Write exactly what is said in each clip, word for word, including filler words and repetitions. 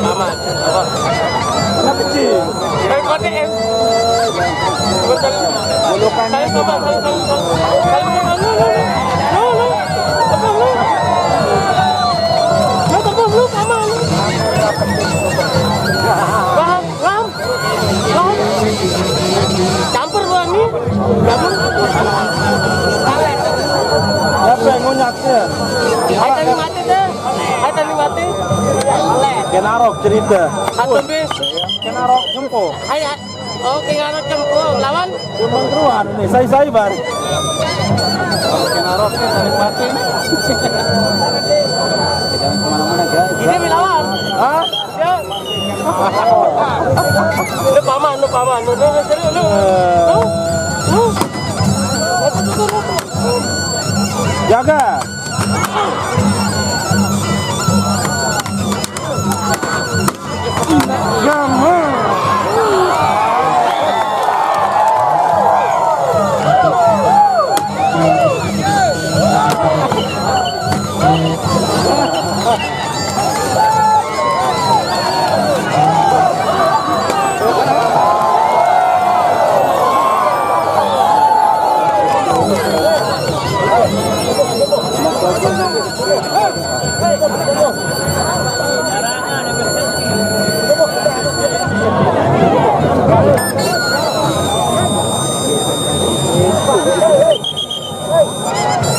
Aman. Aman. Anak kecil. Dari K T M. Saling sama, saling, saling, saling. Saling sama. Lu, lu, lu. Lu, lu. Lu tebus, lu. Lu tebus, lu sama, lu. Paham? Ram? Ram? Campur gua nih. Campur. Siapa yang ngunyaknya? Hai, tadi mati deh. Hai, tadi mati. Kenarok cerita. Satu bis. Kenarok jempol. Hai, hai. Oh, Kenarok jempol. Lawan? Jembang Keruan nih, sai-sai bar. Kenarok nih, saling mati nih. Jangan kemana-mana, guys. Ini dilawan. Hah? Ya. Lu paman, lu paman, lu, lu, lu, serius, lu. Lu, lu. Jaga. Jaga.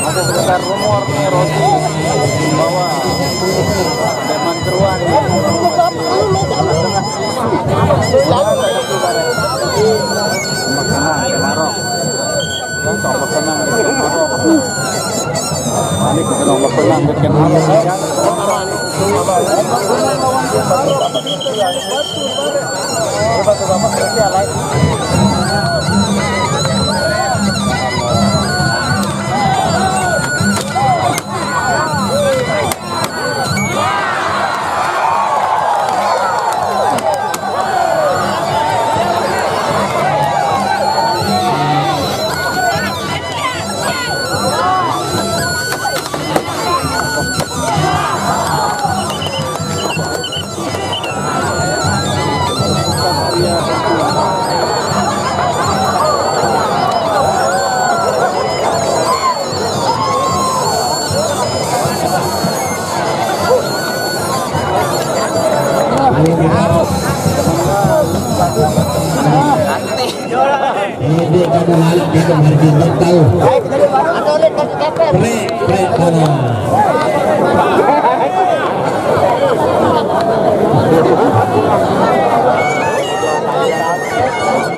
Ada sekedar rumor nih, Rosi bahwa Deman Keruan. Makanan, Kenarok. Kan sama kenang, Kenarok. Ini kita nongkrong kenang, Kenarok, ya. Ini dia kada lalu kita harus tahu. Pre, pre, pre.